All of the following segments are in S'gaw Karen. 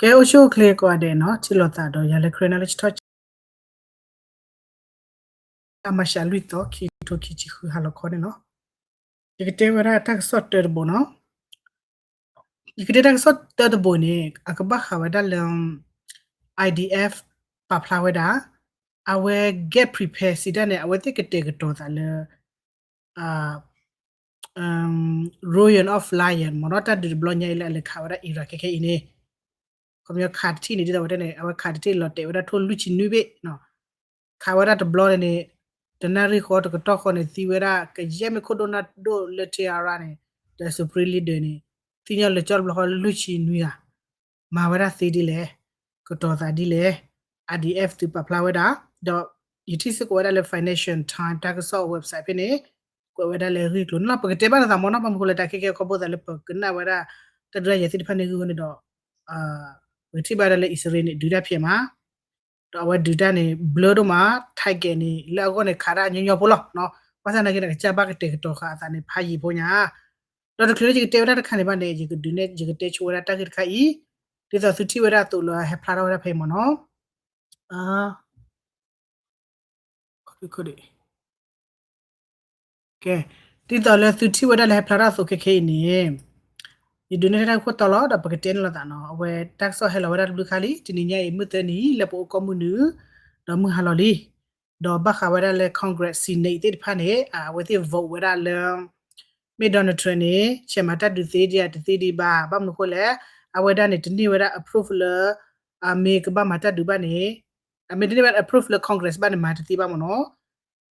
ကဲ အိၣ်ဆူၣ်အိၣ်ချ့ကိးဂၤဒဲးနီၤ, ထံၣ်လိာ်သးဒီးယၤလၢ ခရနၢလၢဆထီၣ် အမၤရှးလွံၢ်သီ ခံထိခံဆံဃု ဟါလီၤခီန့ၣ်လီၤ. ယကတဲဝဲဒၣ်တၢ်ကစီၣ်တၢတဘိနီၤ. ယကတဲတၢ်ကစီၣ်တၢတဘိန့ၣ် အကဘၣ်ဃးဝဲဒၣ်လၢ I D F ပာ်ဖျါဝဲဒၣ် အဝဲ get prepare စံးတၢ်န့ၣ် အဝဲသ့ၣ်ကတဲာ်ကတီၤသးလၢ Royal of Lion မ့ၢ်နီၤ, တၢ်ဒုးတဘျီညါအံၤလၢအလဲၤခးဝဲဒၣ် Iran ခဲခဲအံၤန့ၣ် ခီပညီခးတထံၣ်န့ၣ် ဒ်သိးဝဲတဲန့ၣ် အဝဲခးတထံၣ်လီၤတဲာ်ဝဲဒၣ်ထိၣ်လွံၢ်ဆံနွံဘ့ၣ်, ခးဝဲဒၣ်တဘျီန့ၣ်န့ၣ် တနၣ်ရံၣ်ဃီတကတီၢ်ဃီန့ၣ် သံဝဲဒၣ် ကယဲၢ်မ့ၢ်ခိၣ်ဒိၣ်နၢ်ဒိၣ်လၢ Tehran န့ၣ် the Supreme Leader န့ၣ် သံညီလၢာ်ကၠီတဘျီဃီလၢလွံၢ်ဆံနွံဂၤ မၤဝဲဒၣ်သ့ဒ်လဲၣ်, ကတီၤသးဒ်လဲၣ်, I D F သုးပာ်ဖျါဝဲဒၣ်, ဒီးယထံၣ်စ့ၢ်ကီးဝဲဒၣ်လၢ Financial Times တၢ်ကစီၣ် website ဖဲန့ၣ် ကွဲးဝဲဒၣ်လၢဂ့ၢ်ကျိၤန့ၣ်လီၤ. ပကတဲဘၣ်နသးမ့ၢ်နီၤ, ဘၣ်မနုၤဃိလဲၣ် တၢ်ခဲကဲခီဖျိသးလၢပကနၣ်ဝဲဒၣ် တၢ်ဒုးတၢ်ယၤသ့ၣ်တဖၣ်န့ၣ်ဂ့ၢ်ဝဲန့ၣ်ဒီး ပကထံၣ်ဘၣ်ဒၣ်လၢအံၣ်စရ့လးန့ၣ် ဒုးတၢ်ဖျဲးမး, ဒီးအဝဲဒုးတၢ်န့ၣ် ဘျၢဒိၣ်မး, target န့ၣ် လၢအဂီၢ်န့ၣ် ခးတၢ်ညီညီဖိလီၤ. ဘၣ်ဆၣ်သနာ်က့န့ၣ် ကစၢ်ဘၣ်ကတဲာ်ကတီၤဃာ်အသးန့ၣ် ဖးယံာ်ဖိညါ, ဒီးတချုးလၢယကတဲဝဲဒၣ်တခါန့ၣ်ဘၣ်န့ၣ် ယကဒုးနဲၣ် ယကတဲဆိဝဲဒၣ်တၢ်ဂ့ၢ်တခါအံၤ, ဒ်သိးသုထံၣ်ဝဲဒၣ်အသိးလၢဟဲဖျါထီၣ်ဝဲဒၣ်ဖဲအံၤမ့ၢ်နီၤ. ကဲ, ဒ်သိးလၢသုထံၣ်ဝဲဒၣ်လၢဟဲဖျါထီၣ်အသိးခဲခဲအံၤန့ၣ် ယဒုးနဲၣ်တၢ်ခိၣ်တီလီၤ ဒီးပကတဲန့ၣ်လိာ်သးနီၤ. အဝဲတၢ်ကစီၣ်ဟဲလီၤဝဲဒၣ်တဘျုးခါလံ, တနံၤညါအံၤ မုၢ်သၢနံၤ လၢပအိၣ်ကိးမုၢ်နုာ်, ဒီးမုၢ်ဟါလီၤလံ, ဒီးဘၣ်ဃးဝဲဒၣ်လၢ Congress Senate သ့ၣ်တဖၣ်န့ၣ် အဝဲသ့ၣ် vote ဝဲဒၣ်လၢ မ့ၢ် Donald Trump န့ၣ် ဆဲးမၤတၢ်ဒုးသ့ဒံးဧါတသ့ဒံးဘၣ်, ဘၣ်မနုၤဃိလဲၣ်, အဝဲဒၣ်န့ၣ် တန့ၢ်ဝဲဒၣ် approve လၢ အမ့ၢ်ကဘၣ်မၤတၢ်ဒုးဘၣ်န့ၣ်, အမ့ၢ်တန့ၢ်ဝဲဒၣ် approve လၢ Congress ဘၣ်န့ၣ် မၤတသ့ဘၣ်မ့ၢ်နီၤ.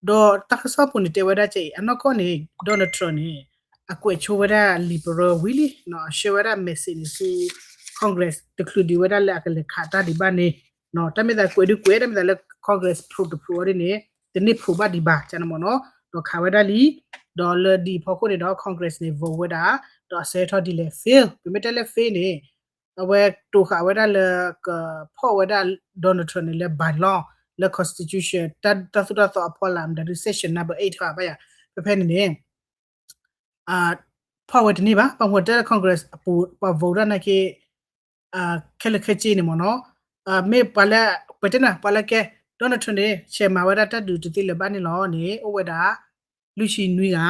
ဒီးတၢ်ကစီၣ်ပူၤန့ၣ် တဲဝဲဒၣ်ကဲအံၤ အနီၢ်ကီၢ်န့ၣ် Donald Trump န့ၣ် အကွဲးဆိဝဲဒၣ် liberal ဝံၤလံ, အဆှၢဝဲဒၣ် message န့ၣ်ဆူ Congress တချုးဒံးဝဲဒၣ်လၢအကလဲၤခးတၢ်ဒံးဘၣ်န့ၣ်, တၢ်မ့ၢ်သးကွဲးဒုးကွဲး တၢ်မ့ၢ်သးလၢ Congress ဖျိးတဖျိးအီၤဒ်န့ၣ် တန့ၢ်ဖျိးဘၣ်ဒံးဘၣ် ကန့ၣ်မ့ၢ်နီၤ, ဒီးခးဝဲဒၣ်လံ, ဒီးလၢဒ်အံၤဖီခိၣ်န့ၣ်ဒီး Congress န့ၣ် vote ဝဲဒၣ်, ဒီးအဆၢထီၣ်ဒ်လဲၣ် fail, ပမ့ၢ်တဲလၢ fail န့ၣ် အဝဲတိာ်ဃာ်ဝဲဒၣ်လၢကဖီၣ်ဝဲဒၣ် Donald Trump န့ၣ်လၢ bylaw လၢ constitution တၢ်သိၣ်တၢ်သီအဖီလာ် မတၤဒုး section number eight ဘၣ်ယၤ, ဖဲဖဲန့ၣ်န့ၣ် ဖီၣ်ဝဲတန့ၢ်ဘၣ်, ပှၤမ့ၢ်တဲလၢ Congress အပူၤ ပှၤ vote ဒၣ်နာ်က့ ခဲလၢာ်ခဲဆ့န့ၣ်မ့ၢ်နီၤ, မ့ၢ်ပှၤလၢ ပတဲနၤ ပှၤလၢကဲ Donald Trump န့ၣ် ဆဲးမၤဝဲဒၣ်တၢ်ဒုးတသ့လၢၤဘၣ်န့ၣ်လီၤန့ၣ် အိၣ်ဝဲဒၣ် လွံၢ်ဆံနွံ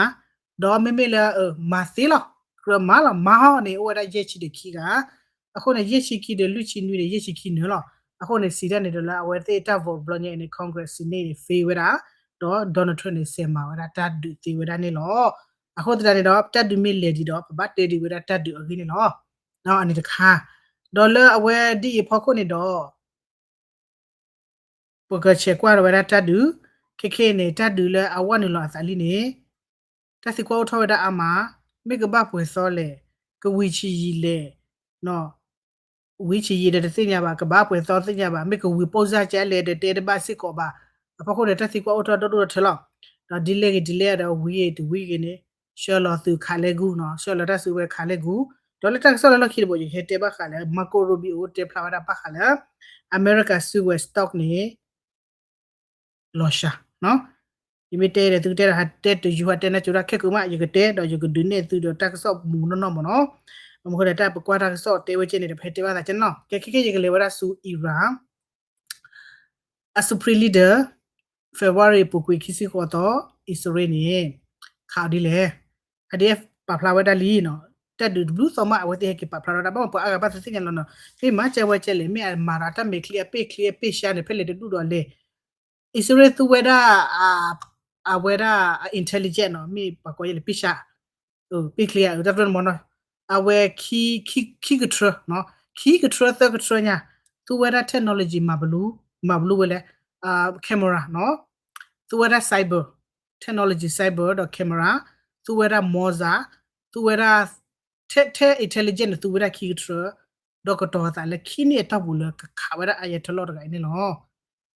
ဂၤ, ဒီးမ့မ့ၢ်လၢ မၤသ့လီၤ, ကြၢးမၤလီၤ မၤဟီန့ၣ် အိၣ်ဝဲဒၣ်ယဲၢ်ဆံဒီးခံဂၤ, အဃိန့ၣ် ယဲၢ်ဆံခံဒီးလွံၢ်ဆံနွံန့ၣ် ယဲၢ်ဆံခံနၢၤလီၤ. အဃိန့ၣ် စံးတၢ်န့ၣ်ဒီးလၢအဝဲသ့ၣ်တၢ် vote တဘျီညါအံၤန့ၣ် Congress Senate န့ၣ် fail ဝဲဒၣ်, ဒီး Donald Trump န့ၣ် ဆဲးမၤဝဲဒၣ်တၢ်ဒုးသ့ဝဲဒၣ်န့ၣ်လီၤ. အဃိသတးန့ၣ်ဒီး တၢ်ဒုးမ့ၢ်လဲၤဒံးဒီး ပဘၣ်တဲဒံးဝဲဒၣ်တၢ်ဒုးအဂ့ၢ်န့ၣ်လီၤ. အန့ၣ်တခါ, ဒီးလၢအဝဲဒ်အံၤဖီခိၣ်န့ၣ်ဒီး ပကဆဲးကွၢ်ဝဲဒၣ်တၢ်ဒုး, ခဲခဲအံၤန့ၣ် တၢ်ဒုးလၢအဝဲနုာ်လီၤအသးလံန့ၣ် တၢ်သံကွၢ်အိၣ်ထီၣ်ဝဲဒၣ်အါမး, မ့ၢ်ကဘၣ်ပှဲၤသီလဲၣ်, ကဝံၤဆံးယံာ်လဲၣ်, ဝံၤဆံးယံာ်ဒီးတသ့ၣ်ညါဘၣ်, ကဘၣ်ပှဲၤသီသ့ၣ်ညါဘၣ်, မ့ၢ်ကဝံၤပိၢ်စၢ်ကလဲၣ်ဒီးတဲတဘၣ်စ့ၢ်ကီးဘၣ်. အဖီခိၣ်န့ၣ် တၢ်သံကွၢ်အိၣ်ထီၣ်ဒီဒိၣ်ဒီထၢလီၤ. ဒီးဒ်လဲၣ်ဂ့ၤဒ်လဲၣ်ဒီးဝံၤဂ့ၤတဝံၤဂ့ၤန့ၣ် ဆှၢလီၤသုးခးလဲၢ်ဂူၤနီၤ, ဆှၢလီၤတၢ်စုကဝဲၤခးလဲၢ်ဂူၤ, ဒီးလၢတၢ်ကစီၣ်လၢလီၢ်ခံတဘိ ယကဟဲတဲဘၣ်ဃးလၢ Marco Rubio အိၣ်တဲဖျါဝဲဒၣ်ဘၣ်ဃးလၢ အမဲရကၤစုကဝဲၤ stock န့ၣ် လီၤစှၤ, ယမ့ၢ်တဲဒီးသုကတဲဒီး ဟးတဲတယူၤ ဟးတဲနၢ်ကၠိတၢ်ခဲကိာ်မး ယကတဲဒီး ယကဒုးနဲၣ်သုဒီးတၢ်ကစီၣ်မူးနီၢ်နီၢ်မ့ၢ်နီၤ. ဘၣ်မနုၤဃိဒီး တၢ်ပကွၢ်တၢ်ကစီၣ်တဲဝဲကဲန့ၣ်ဒီး ပဟဲတဲဘၣ်သးကဲနီၤ. ကဲခဲကဲ ယကလဲၤဝဲဒၣ်ဆူ Iran အ Supreme Leader February ပူၤကွံာ်ခံဆံဃိးသီ အံၣ်စရ့လးန့ၣ် ခးအီၤဒ်လဲၣ်, IDF ပာ်ဖျါဝဲဒၣ်လံနီၤ. တၢ်ဒုးတဘျုးသီမး အဝဲသ့ၣ်ဟဲက့ၤပာ်ဖျါထီၣ်ဝဲဒၣ် ဘၣ်မနုၤပှၤအါဂၤဘၣ်သ့ၣ်ညါလီၤနီၤ. မ့ၢ်မၤကဲဝဲကဲလဲၣ် မ့ၢ်အမၤဒီးတၢ်မဲာ်ချံအပ့ၢ်ချံအပ့ၢ်ရှါန့ၣ် ဖဲလဲၣ်တဒူၣ်ဒီးလဲၣ်. အံၣ်စရ့လးသူဝဲဒၣ် အဝဲဒၣ် intelligence နီၤ မ့ၢ်ပှၤကိးယဲၢ်လဲၣ် ပ့ၢ်ရှါ ပ့ၢ်ချံဧါ တၢ်တမီၤနီၤ. အဝဲ ခံကထြၢ ခံကထြၢသၢကထြၢညါ သူဝဲဒၣ် technology မၤဘလူး မၤဘလူးဝဲလဲၣ် camera နီၤ. သူဝဲဒၣ် cyber, technology cyber ဒီး camera, သူဝဲဒၣ် missile, သူဝဲဒၣ် ထဲ ထဲ intelligence န့ၣ် သူဝဲဒၣ်ခံကထြၢ ဒီးကတီၤအသးလၢခံနံၣ်အတီၢ်ပူၤလၢကခးဝဲဒၣ် Ayatollah တဂၤအံၤန့ၣ်လီၤ.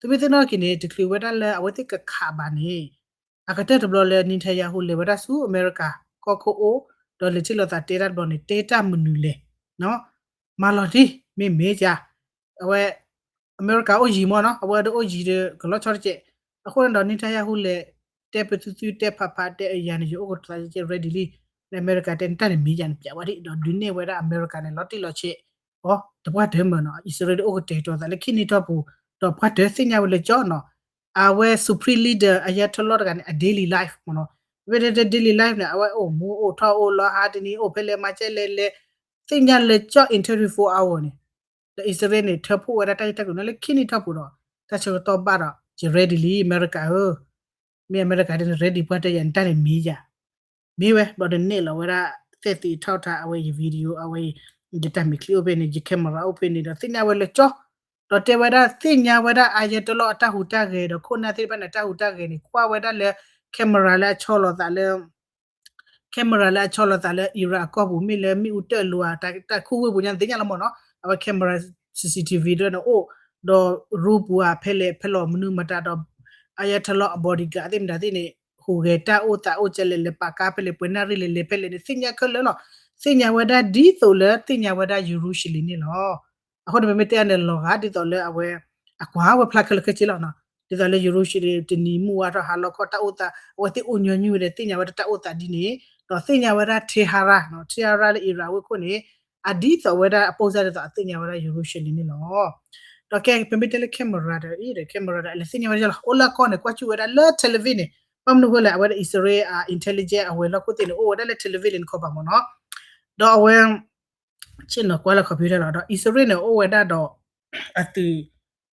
သုမ့ၢ်သ့ၣ်နီၣ်ထီၣ်က့ၤန့ၣ် တချုးဝဲဒၣ်လၢအဝဲသ့ၣ်ကခးဘၣ်န့ၣ် အကတၢၢ်တဘျီလၢ Netanyahu လဲၤဝဲဒၣ်ဆူအမဲရကၤ ကီၢ်ခိၣ်အိၣ် ဒီးလဲၤထံၣ်လိာ်သးတဲတၢ်တဘျီန့ၣ် တဲတၢ်မနုၤလဲၣ် မၤလီၤတံၢ် မ့မ့ၢ်က အဝဲ အမဲရကၤအိၣ်ယံၤမ့ၢ်နီၤ အဝဲဒၣ်အိၣ်ယံၤဒီးကလီၤဆီတကဲး. အဃိန့ၣ်ဒီး Netanyahu လဲၤတဲပသုသုတဲဖးဖးတဲအယၤန့ၣ် ယအိၣ်ကသးကဲ ready လံ. လၢအမဲရကၤတဲန့ၣ် တၢ်န့ၣ်မ့ၢ်ယၤန့ၣ် ပျးဝဲဒၣ်ဒီးဒုးနဲၣ်ဝဲဒၣ်အမဲရကၤန့ၣ် လီၤတံၢ်လီၤဆဲး အီၤ တပှၢ်တၢၢ်မ့ၢ်နီၤ အံၣ်စရ့လးအိၣ်ကတဲာ်ကတီၤသးလၢခံနံၣ်ထီၣ်ပူၤ ဒီးပှၢ်တၢၢ်သ့ၣ်ညါဝဲလၢကၠီနီၤ အဝဲ supreme leader Ayatollah တဂၤန့ၣ် အ daily life မ့ၢ်နီၤ ဝဲတဲတဲ daily life န့ၣ် အဝဲအိၣ်မူအိၣ်ထီၣ်အိၣ်လီၤဟါတနံၤ အိၣ်ဖဲလဲၣ်မၤကဲလဲၣ်လဲၣ် သ့ၣ်ညါလၢကၠီ in twenty-four hour န့ၣ် ဒီးအံၣ်စရ့လးန့ၣ် ထၢဖှိၣ်ဝဲဒၣ်တၢ်ဂ့ၢ်တၢ်ကျိၤန့ၣ်လၢခံနံၣ်ထီၣ်ပူၤဒီး တၢ်ဆၢကတီၢ်ဘၣ်ဒီး ယ ready လံ အမဲရကၤဧၢ, မ့ၢ်အမဲရကၤဒ်န့ၣ် ready ပှၢ်တဲယၤ နတၢ်န့ၣ်မ့ၢ်ယၤ မ့ၢ်ဝဲ ဘျီဒီးနဲၣ်လီၤဝဲဒၣ် သက်သေအထောက်အထား အဝဲယ video အဝဲ ယတၢ်မဲာ်ချံအိၣ်ဖဲန့ၣ် ယ camera အိၣ်ဖဲန့ၣ်ဒီး သ့ၣ်ညါဝဲလၢကၠီ ဒီးတဲဝဲဒၣ်သ့ၣ်ညါဝဲဒၣ် Ayatollah အတၢ်ဟူးတၢ်ဂဲၤဒီး ခိၣ်နၢ်သ့ၣ်တဖၣ်န့ၣ် အတၢ်ဟူးတၢ်ဂဲၤန့ၣ် ကွၢ်ဝဲဒၣ်လၢ camera လၢအဆီလီၤသးလၢ camera လၢအဆီလီၤသးလၢ Iran အကီၢ်ပူၤ မ့ၢ်လၢမ့ၣ်အူတၢၣ်လိၤဧါ တၢ်ခူဝ့ၢ်ပူၤညါသ့ၣ်ညါလီၤမ့ၢ်နီၤ အဝဲ camera စီစီထံဝံၤဒၣ်န့ၣ်အိၣ်, ဒီး room ပူၤဧါ ဖဲလဲၣ်ဖဲလဲၣ်မနုၤမတၤဒီး Ayatollah အ bodyguard သ့ၣ်မတၤသ့ၣ်န့ၣ် ဟူးဂဲၤတၢ်အိၣ်သးအိၣ်ကဲလဲၣ်လဲၣ် ပာ်ကါဖဲလဲၣ် ပှဲၤနၣ်ရံၣ်လဲၣ်လဲၣ်ဖဲလဲၣ်န့ၣ် သ့ၣ်ညါခဲလၢာ်လီၤ. သ့ၣ်ညါဝဲဒၣ်ဒ်သိးလၢသ့ၣ်ညါဝဲဒၣ် Jerusalem န့ၣ်လီၤ. အဃိန့ၣ် ပမ့ၢ်တဲအန့ၣ်လီၤဂာ် ဒ်သိးလၢအဝဲ အကွၢ်ဝဲဖျါခဲလၢာ်ခဲဆ့လီၤ. ဒ်သိးလၢ Jerusalem တနံၤမုၢ်ဝါထီၣ်ဟါလီၤခီၣ်တၢ်အိၣ်သး အဝဲသ့ၣ်အိၣ်ညီနုၢ်ဝဲဒီးသ့ၣ်ညါဝဲဒၣ်တၢ်အိၣ်သးဒ်န့ၣ် ဒီးသ့ၣ်ညါဝဲဒၣ် Tehran နီၤ Tehran လၢ Iran ဝ့ၢ်ခိၣ်န့ၣ် အဒ်သိးဝဲဒၣ်အပိၢ်စၢ်ဒ်သိးအသ့ၣ်ညါဝဲဒၣ် Jerusalem န့ၣ်လီၤ. ဒီးကဲ ပမ့ၢ်တဲလၢ camera ဒီးအံၤဒီး camera ဒီးအလဲၤသ့ၣ်ညါဝဲဒၣ်လီၤ အိၣ်လၢအကီၢ်န့ၣ် ကွၢ်စူၣ်ဝဲဒၣ်လၢ television န့ၣ် ဘၣ်မနုၤဃိလဲၣ် အဝဲဒၣ်အံၣ်စရ့လး အ intelligence အဝဲၤလီၢ်ခိၣ်သ့ၣ်န့ၣ် အိၣ်ဝဲဒၣ်လၢ television န့ၣ်တခီပၤမ့ၢ်နီၤ ဒီးအဝဲ ဆ့ၣ်နီၤကွၢ်လၢ computer လီၤ. ဒီးအံၣ်စရ့လးန့ၣ် အိၣ်ဝဲဒၣ်ဒီး အသုး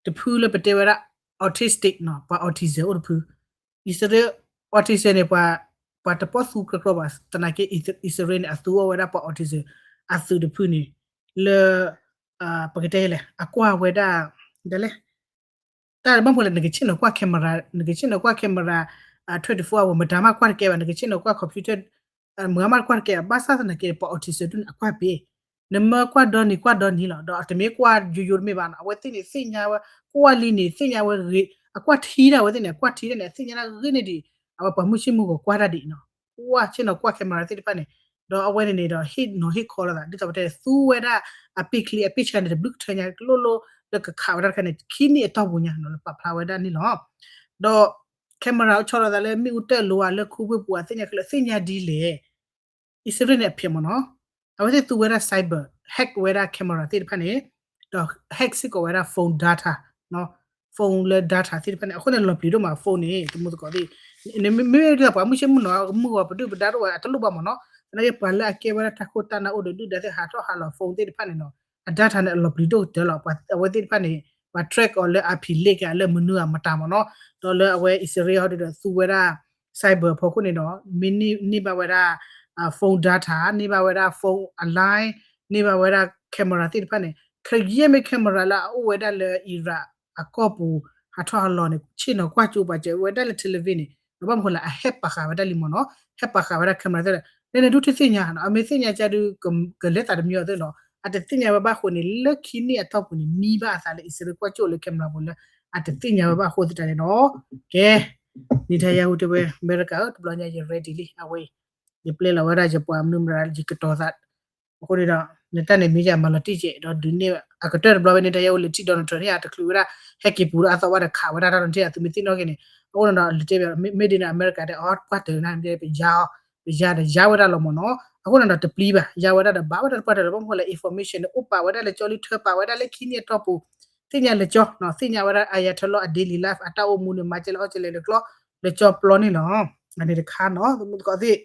တဖုလၢပတဲဝဲဒၣ် autistic နီၤ ပှၤ autism အိၣ်တဖု အံၣ်စရ့လး autism န့ၣ် ပှၤတပိာ်သူကြၢးကြၢးဘၣ် သနာ်က့ အံၣ်စရ့လးန့ၣ် အသူအီၤဝဲဒၣ်ပှၤ autism အသုးတဖုန့ၣ် လၢ ပကတဲလဲၣ် အကွၢ်ဝဲဒၣ် ဒ်လဲၣ် တၢ်ဘၣ်မနုၤလဲၣ် နကဆ့ၣ်နီၤကွၢ် camera နကဆ့ၣ်နီၤကွၢ် camera အ twenty-four hour မတၤမးကွၢ်တကဲဘၣ် နကဆ့ၣ်နီၤကွၢ် computer မတၤမးကွၢ်တကဲဘၣ် ဘၣ်ဆၣ်သနာ်က့ ပှၤ autism ဒ်န့ၣ် အကွၢ်ပ့ၤ နမၢကွၢ်ဒီနံၤကွၢ်ဒီနံၤလီၤ ဒီးတမ့ၢ်ကွၢ်ယိယိတမ့ၢ်ဘၣ်နီၤ အဝဲသ့ၣ်န့ၣ် သ့ၣ်ညါဝဲ ကွၢ်လံန့ၣ် သ့ၣ်ညါဝဲဂ့ၤ အကွၢ်ထံတၢ်ဝဲသ့ၣ်န့ၣ် အကွၢ်ထံတၢ်န့ၣ် အသ့ၣ်ညါတၢ်ဂ့ၤန့ၢ်ဒံး အဝဲပှၤမုၢ်ဆ့ၣ်မုၢ်ဂီၤကွၢ်တၢ်ဒံးနီၤ ကွၢ်ဆ့ၣ်နီၤကွၢ် camera သ့ၣ်တဖၣ်န့ၣ် ဒီးအဝဲန့ၣ်န့ၣ်ဒီး ဟ့ၣ်နီၤဟ့ၣ်ခီလိာ်သး ဒ်သိးပတဲသူဝဲဒၣ် အပ့ၢ်ချံအပ့ၢ်ဆၢန့ၣ် တဘျုးကထၢညါ ကလိၣ်လိၣ်လၢကခးဝဲဒၣ်တခါန့ၣ် ခံနံၣ်အတီၢ်ပူၤညါနီၤ လၢပာ်ဖျါဝဲဒၣ်န့ၣ်လီၤ. ဒီး camera အိၣ်ဆီလီၤသးလၢမ့ၣ်အူတၢၣ်လိၤဧါ လၢခူဝ့ၢ်ပူၤဧါ သ့ၣ်ညါခဲလၢာ် သ့ၣ်ညါဒ်လဲၣ် အံၣ်စရ့လးန့ၣ်အဖျဲးမ့ၢ်နီၤ အဝဲသ့ၣ်သူဝဲဒၣ် cyber hack ဝဲဒၣ် camera သ့ၣ်တဖၣ်န့ၣ် ဒီး hack စ့ၢ်ကီးဝဲဒၣ် phone data နီၤ phone လၢ data သ့ၣ်တဖၣ်န့ၣ် အဃိန့ၣ်လီၤပျံၤဒိၣ်မး phone န့ၣ် တမူသကိးသ့ၣ် မ့မ့ၢ်ဒ်သိးပှၤမုၢ်ဆ့ၣ်မုၢ်ဂီၤ မုၢ်ဂီၤပဒုၣ်ပဒါတအိၣ်ဝဲ အတလိၣ်ဘၣ်မ့ၢ်နီၤ သနာ်က့ပှၤလၢအကဲဝဲဒၣ်တၢ်ခိၣ်တၢ်နၢ်အိၣ်ဒီးဒုၣ်ဒါသ့ၣ်ဟးထီၣ်ဟးလီၤ phone သ့ၣ်တဖၣ်န့ၣ်နီၤ အ data န့ၣ် အလီၤပျံၤဒိၣ်ကတၢၢ်လီၤ ပှၤအဝဲသ့ၣ်တဖၣ်န့ၣ် ပှၤ track အီၤလၢ IP link ဧါ လၢမနုၤဧါမတၤမ့ၢ်နီၤ ဒီးလၢအဝဲအံၣ်စရ့လးဟီဒုဒီးသူဝဲဒၣ် cyber အဖီခိၣ်န့ၣ်ဒီး မ့ၢ်န့ၢ်ဘၣ်ဝဲဒၣ် phone data န့ၢ်ဘၣ်ဝဲဒၣ် phone အ line န့ၢ်ဘၣ်ဝဲဒၣ် camera သ့ၣ်တဖၣ်န့ၣ် ခရံာ်ယဲၢ်မ့ၢ် camera လၢအအိၣ်ဝဲဒၣ်လၢ Iraq အကီၢ်ပူၤ ဟးထီၣ်ဟးလီၤန့ၣ် ဆ့ၣ်နီၤကွၢ်ကၠိပာ်စၢၤဝဲဒၣ်လၢ television န့ၣ် ဒီးဘၣ်မနုၤဃိလဲၣ် အ hack ပာ်ဃာ်ဝဲဒၣ်လံမ့ၢ်နီၤ hack ပာ်ဃာ်ဝဲဒၣ် camera သ့ၣ်ဒီး လၢန့ၣ်ဒုးတသ့ၣ်ညါနီၤ အမ့ၢ်သ့ၣ်ညါကဒုး ကလဲၤသးတမံၤအီၤသ့ၣ်နီၤ အတသ့ၣ်ညါဝဲဘၣ်အဃိန့ၣ် လၢခံနံၣ်အတီၢ်ပူၤန့ၣ် မံဘၣ်အသးလၢအံၣ်စရ့လးကွၢ်ကၠိလၢ camera ပူၤလၢ အတသ့ၣ်ညါဝဲဘၣ်အဃိသတးန့ၣ်ဒီး ကဲ Netanyahu တဲဝဲ အမဲရကၤဧၢ တဘျီညါ ယ ready လံ အဝဲအံၤ ယပျဲလီၤဝဲဒၣ်ယပှၤမနုၤမတၤ ယကတီၤသး အဃိန့ၣ်ဒီး နတၢ်န့ၣ်မ့ၢ်ယၤ မၤလီၤတံၢ်ကဲးဒီးဒုးန့ၢ် အကတၢၢ်တဘျီဝဲ Netanyahu လဲၤထံၣ် Donald Trump န့ၣ် အတချုးဝဲဒၣ် ဟဲက့ၤပူၤဒီးအသီၣ်ဘၣ်ဒီးခးဝဲဒၣ်တၢ်နီၤ အသုမ့ၢ်သ့ၣ်နီၣ်က့ၤန့ၣ် အဃိန့ၣ်ဒီး လဲၤတဲဘၣ် မ့ၢ်ဒ်န့ၣ် အမဲရကၤတဲ အီ ပှၢ်တၢၢ်နၤ ပယါအီၤ ပယါဒီးယါဝဲဒၣ်လီၤမ့ၢ်နီၤ အဃိန့ၣ်ဒီးတပျံၤဘၣ် ယါဝဲဒၣ်ဒီးဘၣ်ဝဲဒၣ်တပှၢ်တၢၢ်လီၤ ဘၣ်မနုၤဃိလဲၣ် information န့ၣ် အိၣ်ပာ်ဝဲဒၣ်လၢကၠီလံ ထၢပာ်ဝဲဒၣ်လၢခံနံၣ်အတီၢ်ပူၤ သ့ၣ်ညါလၢကၠီ သ့ၣ်ညါဝဲဒၣ် Ayatollah အ daily life အတၢ်အိၣ်မူန့ၣ် မၤကဲလဲၣ်အီၣ်ကဲလဲၣ်လၢကျီ လၢကၠီပျီန့ၣ်လီၤ အန့ၣ်တခါနီၤ သမုသကိးသ့ၣ်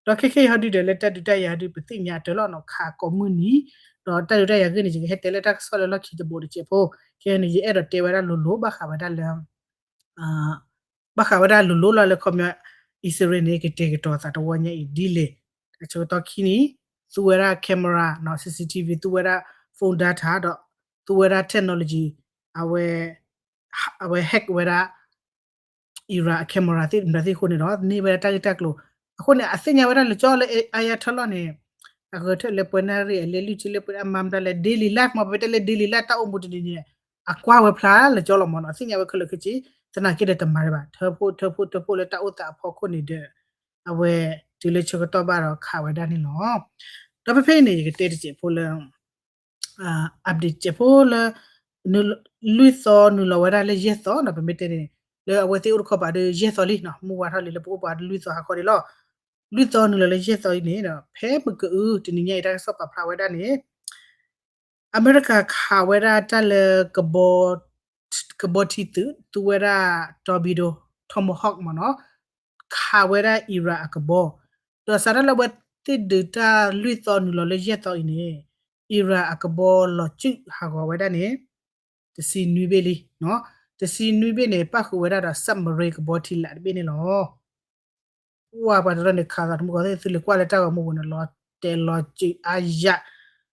ဒီးခဲခဲအံၤဟီဒုဒီးလၢတၢ်ဒုးတၢ်ယၤဟီဒု ပသ့ၣ်ညါအတၢၢ်လီၤနီၤ ခးကိးမုၢ်နံၤ ဒီးတၢ်ဒုးတၢ်ယၤဂ့ၢ်န့ၣ် ယကဟဲတဲလၢတၢ်ကစီၣ်လၢလီၢ်ခံတဘိတစဲးဖိ ခဲအံၤန့ၣ် ယအဲၣ်ဒိးတဲဝဲဒၣ်လိၤလိၤ ဘၣ်ဃးဝဲဒၣ်လၢ ဘၣ်ဃးဝဲဒၣ်လိၤလိၤလီၤလၢခီပညီ အံၣ်စရ့လးန့ၣ်ကတဲာ်ကတီၤသးတဝီညါအံၤဒ်လဲၣ် အဆၢကတီၢ်ခံနံၤ သူဝဲဒၣ် camera နီၤ CCTV သူဝဲဒၣ် phone data ဒီး သူဝဲဒၣ် technology အဝဲ အဝဲ hack ဝဲဒၣ် Iran အ camera သ့ၣ်မတၤသ့ၣ်အဃိန့ၣ်ဒီး န့ၢ်ဝဲဒၣ်တၢ်ဂ့ၢ်တၢ်ကျိၤ အဃိန့ၣ် အသ့ၣ်ညါဝဲဒၣ်လၢကၠီလၢ Ayatollah န့ၣ် အဂဲၤထၢၣ်လၢပှဲၤနၣ်ရံၣ် အလဲၤလုၢ်ထံလၢပှဲၤအမၤမတၤလဲၣ် daily life မ့ၢ်ပတဲလၢ daily life တၢ်အိၣ်မူတနံၤန့ၣ် အကွၢ်ဝဲဖျါလၢကၠီလီၤမ့ၢ်နီၤ အသ့ၣ်ညါဝဲခဲလၢာ်ခဲဆ့ သနာ်က့ဒီးတမၤတဘၣ် ထၢဖှိၣ်ထၢဖှိၣ်ထၢဖှိၣ်လၢတၢ်အိၣ်သးအဖီခိၣ်န့ၣ်ဒီး အဝဲတုၤလၢဆၢကတီၢ်ဘၣ်ဒီးခးဝဲဒၣ်န့ၣ်လီၤ. ဒီးဖဲဖဲအံၤန့ၣ် ယကတဲတစဲးဖိလၢ update တစဲးဖိလၢ လွံၢ်သီနုာ်လီၤဝဲဒၣ်လၢယဲၢ်သီနီၤ ပမ့ၢ်တဲန့ၣ် လၢအဝဲသ့ၣ်အိၣ်တခီပၤဒီးယဲၢ်သီလံနီၤ မုၢ်ဝါထီၣ်လံလၢပအိၣ်ပှၤလွံၢ်သီဟါခီဒံးလီၤ. လွံၢ်သီနုာ်လီၤလၢယဲၢ်သီအံၤန့ၣ်ဒီး ဖဲမုၢ်ကအုတနံၤညါအံၤတၢ်ကစီၣ်ပာ်ဖျါဝဲဒၣ်န့ၣ် အမဲရကၤခးဝဲဒၣ်တၢ်လၢ ကဘီထံသုး သူဝဲဒၣ် torpedo Tomahawk မ့ၢ်နီၤ, ခးဝဲဒၣ် Iran အကဘီ, ဒီးစးထီၣ်လၢအဝဲသ့ၣ်ဒုးတၢ်လွံၢ်သီနုာ်လီၤလၢယဲၢ်သီအံၤန့ၣ် Iran အကဘီလီၤစုၣ်ဟးဂီၤဝဲဒၣ်န့ၣ် တဆံနွံဘ့ၣ်လံ, တဆံနွံဘ့ၣ်န့ၣ် ပၣ်ဃုာ်ဝဲဒၣ်ဒီး submarine ကဘီထံလာ်တဘ့ၣ်န့ၣ်လီၤ. ပှၤပှၤတရၢန့ၣ် ခးသးတမူကီၢ်သ့ၣ် သုလဲၤကွၢ်လၢတၢ်ဂီၤမူပူၤန့ၣ် လီၤတဲာ်လီၤစုၣ်အါယၤ,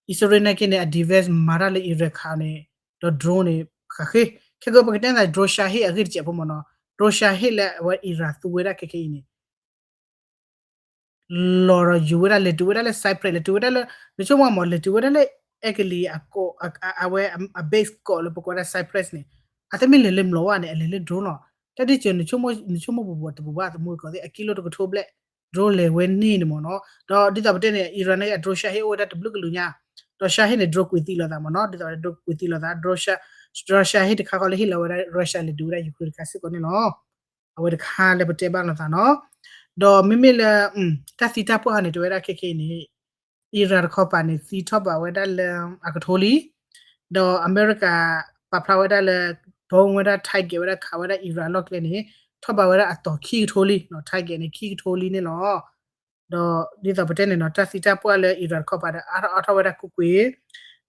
အံၣ်စရ့လးနာ်က့န့ၣ် အ defense မၤတၢ်လၢ Iran ခးန့ၣ် ဒီး drone န့ၣ် ဃးဃ့, ခဲကပကတဲသး drone Shahed အဂ့ၢ်တစဲးဖိမ့ၢ်နီၤ, drone Shahed လၢအဝဲ Iran သူဝဲဒၣ်ခဲခဲအံၤန့ၣ် လီၤဒီးယူၤဝဲဒၣ် လဲၤတုၤဝဲဒၣ်လၢ Cyprus လဲၤတုၤဝဲဒၣ်လၢ နဆိကမိၣ်မ့ၢ် လဲၤတုၤဝဲဒၣ်လၢ အဲကလံးအကီၢ် အဝဲအ base ကီၢ်လၢပကိးဝဲဒၣ် Cyprus န့ၣ် အတမ့ၢ်လဲၤလၢမျိာ်ဝဲန့ၣ် အလဲၤလၢ drone လီၤ. တၢ်ဒ်စၢၤ နဆိကမိၣ်ပူၤပူၤတပူၤဘၣ် တမူကီၢ်သ့ၣ် အကံလိတကထိဘျဲၣ် drone လဲၤဝဲန့ၣ်န့ၣ်မ့ၢ်နီၤ, ဒီးဒ်သိးပတဲန့ၣ် Iran န့ၣ် အ drone Shahed အိၣ်ဝဲဒၣ်တဘျုးကလုာ်ညါ, ဒီး Shahed န့ၣ် drone ကွံာ်သံလိာ်သးမ့ၢ်နီၤ, ဒ်သိး drone ကွံာ်သံလိာ်သး drone Russia ဟ့ၣ်တခါဃီလၢဟ့ၣ်လီၤဝဲဒၣ် Russia လဲၤဒုးဝဲဒၣ် Ukraine တခါစ့ၢ်ကီးန့ၣ်လီၤ. အဝဲတခါလၢပတဲဘၣ်လိာ်သးနီၤ, ဒီးမ့မ့ၢ်လၢ တၢ်သံတၢ်ပှၢ်ဟီန့ၣ် တဲဝဲဒၣ်ခဲခဲအံၤန့ၣ် Iran တခီပၤန့ၣ် သံထီၣ်ဘးဝဲဒၣ်လၢအကထိလံ, ဒီးအမဲရကၤ ပာ်ဖျါဝဲဒၣ်လၢ bomb ဝဲဒၣ် target ဝဲဒၣ်ခးဝဲဒၣ် Iran အလီၢ်ကျဲန့ၣ် ထီၣ်ဘးဝဲဒၣ်အတီၤခံကထိလံ, target န့ၣ် ခံကထိလံန့ၣ်လီၤ. ဒီးဒ်သိးပတဲန့ၣ်နီၤ တၢ်သံတၢ်ပှၢ်လၢ Iran တခီပၤဒီး အါထီၣ်အါထီၣ်ဝဲဒၣ်ကွ့ၢ်ကွ့ၢ်,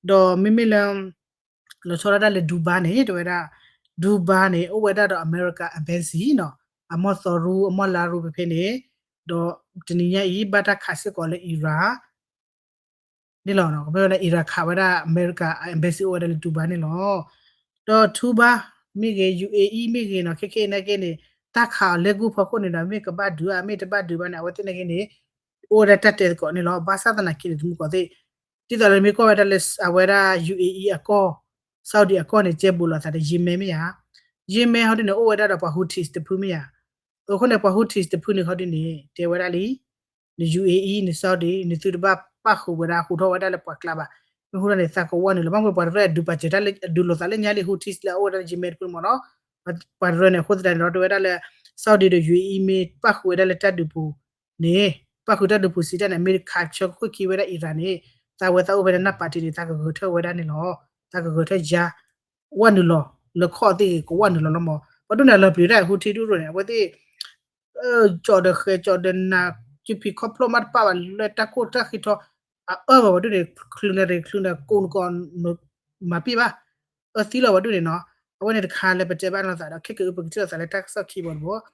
ဒီးမ့မ့ၢ်လၢ လီၤဆီဒၣ်တၢ်လၢ Dubai န့ၣ် တဲဝဲဒၣ် Dubai န့ၣ် အိၣ်ဝဲဒၣ်ဒီး America Embassy နီၤ, အမီၢ်သီရူ အမီၢ်လါရူဖဲဖဲန့ၣ်, ဒီးတနံၤညါအံၤ ဘၣ်တၢ်ခးစ့ၢ်ကီးလၢ Iran န့ၣ်လီၤ. မ့ၢ်ဝဲဒၣ် Iran ခးဝဲဒၣ် America Embassy အိၣ်ဝဲဒၣ်လၢ Dubai န့ၣ်လီၤ. ဒီး Cuba မ့ၢ်ဂ့ၤ UAE မ့ၢ်ဂ့ၤနီၤ ခဲခဲအံၤနာ်က့န့ၣ် တၢ်ခးအီၤလဲၤကူၣ်ဖီခိၣ်န့ၣ်ဒီး မ့ၢ်ကဘၣ်ဒုးဧါ မ့ၢ်တဘၣ်ဒုးဘၣ်န့ၣ် အဝဲသ့ၣ်နာ်က့န့ၣ် အိၣ်ဝဲဒၣ်တၢ်တဲသကိးန့ၣ်လီၤ. ဘၣ်ဆၣ်သနာ်က့န့ၣ် တမူကီၢ်သ့ၣ် ဒ်သိးလၢမ့ၢ်ကွၢ်ဝဲဒၣ်လၢ အဝဲဒၣ် UAE အကီၢ် Saudi အကီၢ်န့ၣ် ကဲဘူးလိာ်သးဒီး Yemen မ့ၢ်ဧါ, Yemen ဟီဒ်န့ၣ် အိၣ်ဝဲဒၣ်ဒီးပှၤ Houthis တဖုမ့ၢ်ဧါ, အဃိန့ၣ် ပှၤ Houthis တဖုန့ၣ်ဟီဒ်န့ၣ် တဲဝဲဒၣ်လံ န UAE န Saudi နသုတဘၣ်ပၣ်ဃုာ်ဝဲဒၣ် ဟူးထီၣ်ဝဲဒၣ်လၢပှၤကျါဘၣ်. မ့ၢ်ဟူးထီၣ်န့ၣ် သးကဝီၢ်နုာ်လီၤ. ဘၣ်မ့ၢ်ပှၤတရၢအဒုးပာ်စၢၤတၢ်လၢ အဒုးလိာ်သးလၢညါလံ Houthis လၢအအိၣ်ဝဲဒၣ်လၢ Yemen တဖုန့ၣ်မ့ၢ်နီၤ, ပှၤတရၢန့ၣ် အဃိသတးန့ၣ်ဒီး တဲဝဲဒၣ်လၢ Saudi ဒီး UAE မ့ၢ်ပၣ်ဃုာ်ဝဲဒၣ်လၢတၢ်ဒုးပူၤန့ၣ် ပၣ်ဃုာ်တၢ်ဒုးပူၤစံးတၢ်န့ၣ် မ့ၢ်ခးဆၢခိၣ်ခံဝဲဒၣ် Iran န့ၣ် သးဝဲသးအိၣ်ဖဲန့ၣ် နၢ်ပၢ်တံၢ်န့ၣ် သးကဂဲၤထၢၣ်ဝဲဒၣ်န့ၣ်လီၤ. သးကဂဲၤထၢၣ်ယါ ဝဲနုာ်လီၤ လၢခီၣ်သ့ၣ်ဂ့ၤ ကဝဲနုာ်လီၤလီၤမး. ပှၤဒိၣ်န့ၣ် အလီၤပျံၤတၢ် Houthi ဒူၣ်ရိၣ်န့ၣ် အဝဲသ့ၣ် ကၠီၣ်ဒီးဃဲၤ ကၠီၣ်ဒီးနး ကဖံးခီဖျိမးတပာ်ဘၣ်လၢတၢ်ကိၢ်တၢ်ဃံထီ အအၢဘၣ်ပှၤဒိၣ်န့ၣ် ချုးနၤရ့ၤ ချုးနၤကိးနကီး မၤပ့ၢ်ဘၣ် အၢသံလီၤပှၤဒိၣ်န့ၣ်နီၤ. အဝဲန့ၣ်တခါလၢပတဲဘၣ်လိာ်သးဒီး ခဲကပကထံၣ်လိာ်သးလၢတၢ်ကစီၣ်ခံဘိတဘိ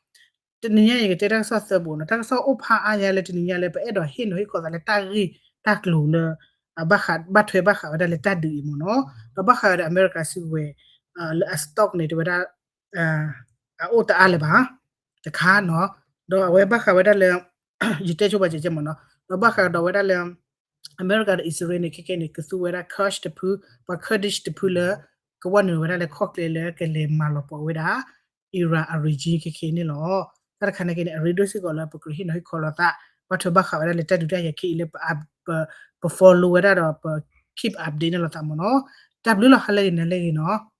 တနံၤညါအံၤ ယကတဲတၢ်ကစီၣ်သၢဘိနီၤ. တၢ်ကစီၣ်အိၣ်ဖးအါညါလၢတနံၤညါလၢ ပအဲၣ်ဒိးဟ့ၣ်နီၤဟ့ၣ်ခီသးလၢတၢ်ဂ့ၢ်တၢ်ကျိၤလၢ ဘၣ်ထွဲဘၣ်ဃးဝဲဒၣ်လၢတၢ်ဒုးအံၤမ့ၢ်နီၤ. ဒီးဘၣ်ဃးဝဲဒီး အမဲရကၤစုကဝဲၤ လၢအ stock န့ၣ် တဲဝဲဒၣ် အအိၣ်တအါလၢၤဘၣ် တခါနီၤ. ဒီးအဝဲဘၣ်ဃးဝဲဒၣ်လၢ ယတဲဆိပှၤကဲကဲမ့ၢ်နီၤ. ဒီးဘၣ်ဃးဒီးဝဲဒၣ်လၢ အမဲရကၤဒီးအံၣ်စရ့လးန့ၣ် ခဲကဲန့ၣ် ကသူဝဲဒၣ် Kurd တဖု ပှၤ Kurdish တဖုလၢ ကဝဲနုာ်ဝဲဒၣ်လၢခီၣ်ကျဲလၢကလဲၤမၤလီၤပှီၢ်ဝဲဒၣ် Iran အ regime ခဲကဲန့ၣ်လီၤ. တၢ်တခါန့ၣ်က့န့ၣ် အရ့ဒိၣ်စ့ၢ်ကီးလၢပကဟ့ၣ်နီၤဟ့ၣ်ခီလိာ်သး ဘၣ်ထွဲဘၣ်ဃးဝဲဒၣ်လၢတၢ်ဒုးတၢ်ယၤခဲအံၤလၢ ပ follow ဝဲဒၣ်ဒီးပ keep update န့ၣ်လိာ်သးမ့ၢ်နီၤ. တၢ်ဘျုးလီၤ ဟါလၢဂ့ၤ နၤလၢဂ့ၤနီၤ.